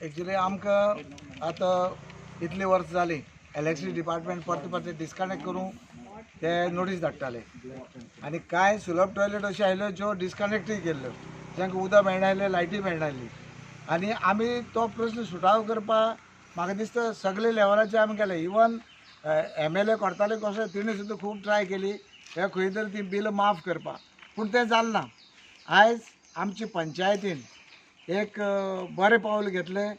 Actually आमकां आतां इतली वर्स जाली इलेक्ट्रिसिटी डिपार्टमेंट परते परते डिस्कनेक्ट करूं ते नोटीस धाडटाले आनी कांय सुलभ टॉयलेट अश्यो आयल्यो ज्यो डिस्कनेक्टूय केल्ल्यो, जांकां उदक मेळनासलें, लायटी मेळनासली. आनी आमी तो प्रस्न सुटावो करपाक म्हाका दिसता सगळे लेवलाचेर आमी केले. इवन MLA करताले कसो तिणें सुद्दां खूब ट्राय केली हे खंय तरी ती बिलां माफ करपाक, पूण तें जालें ना. आयज आमची पंचायतीन एक बरें पावल घेतलें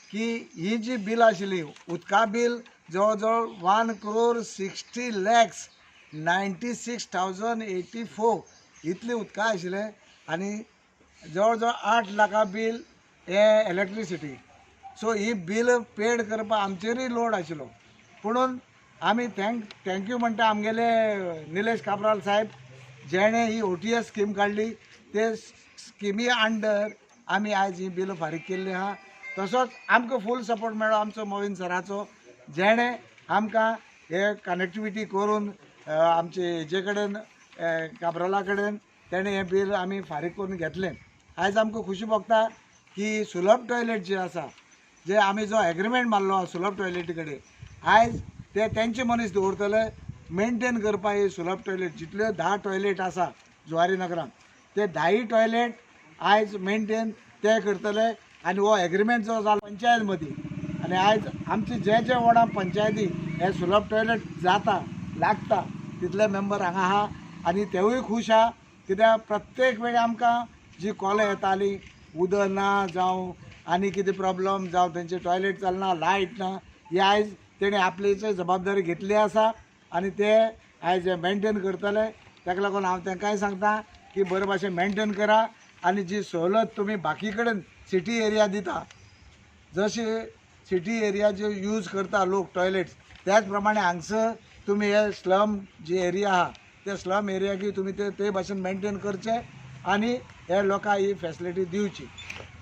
की ही जी बिलां आशिल्ली उदका बील जवळ जवळ 1,60,96,084 इतली उदकां आशिल्लें आनी जवळ जवळ 8 लाखां बील हें इलेक्ट्रिसिटी. सो ही बील पेड करपाक आमचेरूय लोड आशिल्लो, पुणून आमी thank you म्हणटा आमगेले निलेश काब्राल साहेब जेणे ही OTS scheme काडली. ते स्किमी अंडर आमी आयज ही बिलां फारीक केल्ली आहा. तसोच आमकां फूल सपोर्ट मेळ्ळो आमचो मोविन सराचो, जेणे आमकां हे कनेक्टिविटी करून आमचे हेजे कडेन काब्राला कडेन तेणें हें बील आमी फारीक करून घेतलें. आयज आमकां खुशी भोगता की सुलभ टॉयलेट जे आसा, जे आमी जो एग्रीमेंट मारलो आहा सुलभ टॉयलेटी कडेन, आयज ते तेंचे मनीस दवरतले मेनटेन करपाक ही सुलभ टॉयलेट. जितल्यो 10 टॉयलेट आसा जुवारी नगरान ते 10 टॉयलेट आयज मेनटेन ते करतले. आनी हो एग्रीमेंट जो जाला पंचायत मदीं, आनी आयज आमचे जे जे वॉर्डां पंचायती हे सुलभ टॉयलेट जाता लागता तितले मेंबर हांगा आहा आनी तेवूय खूश आहा. कित्याक प्रत्येक वेळी आमकां जी कॉलां येताली उदक ना जावं आनी कितें प्रॉब्लम जावं तेंचे टॉयलेट चलना, लायट ना, ही आयज तेणी आपली जबाबदारी घेतली आसा आनी ते आयज मेनटेन करतले. ताका लागून हांव तांकांय सांगता की बरे भाशेन मेनटेन करा आनी जी सवलत तुमी बाकी कडेन सिटी एरिया दिता, जशे सिटी एरिया जे यूज करता लोक टॉयलेट्स, त्याच प्रमाणे हांगसर तुमी हे स्लम जी एरिया आहा ते स्लम एरियाकी तुमी ते ते भाशेन मेनटेन करचे आनी हे लोकांक ही फेसिलिटी दिवची.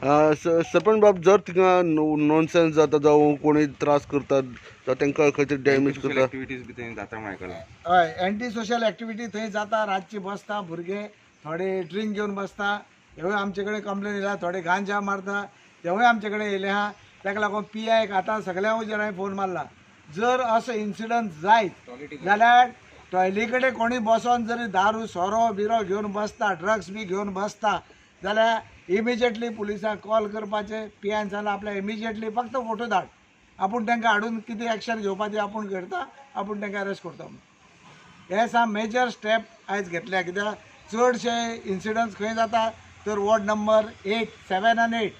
सरपंच बाब, जर थिंगा नॉनसेन्स जाता जावं कोणी त्रास करतात जावं तांकां खंय तरी डॅमेज करता एक्टिविटीज बी थंय जाता म्हूण आयकलां. हय, एंटी सोशल एक्टिविटी थंय जाता. रातची बसता भुरगे, थोडे ड्रिंक घेवन बसता, हेवूय आमचे कडेन कंप्लेन येयल्या. थोडे गांजा मारता, तेवूय आमचे कडेन येयले आहा. ताका लागून PI आतां सगळ्या वजेर फोन मारला. जर असो इन्सिडंट जायत जाल्यार टॉयली कडेन कोणी बसोन जरी दारू सोरो बिरो घेवन बसता, ड्रग्स बी घेवन बसता जाल्यार इमिजिएटली पुलिसांक कॉल करपाचें. PIन सांगलां आपल्याक इमिजिएटली फक्त फोटो धाड, आपूण तांकां हाडून कितें एक्शन घेवपाचें आपूण करता, आपूण तांकां अरेस्ट करता. हे सा मेजर स्टेप आयज घेतल्या. कित्याक चडशे इन्सिडंट्स खंय जाता तर वॉर्ड नंबर 8, 7 आनी 8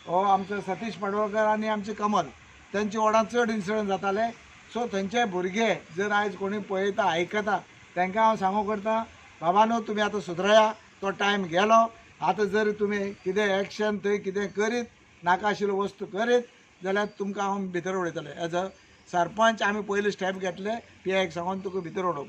हो आमचो सतीश पडवळकर आनी आमचे कमल तेंच्या वॉर्डांत चड इन्सिडंट जाताले. सो थंयचे भुरगे जर आयज कोणी पळयता आयकता तांकां हांव सांगू करता, बाबानो तुमी आतां सुदराया, तो टायम गेलो. आतां जर तुमी कितें एक्शन थंय कितें करीत नाका आशिल्ल्यो वस्तू करीत जाल्यार तुमकां हांव भितर उडयतलें. एज अ सरपंच आमी पयली स्टेप घेतले PI सांगून तुका भितर उडोवपाक.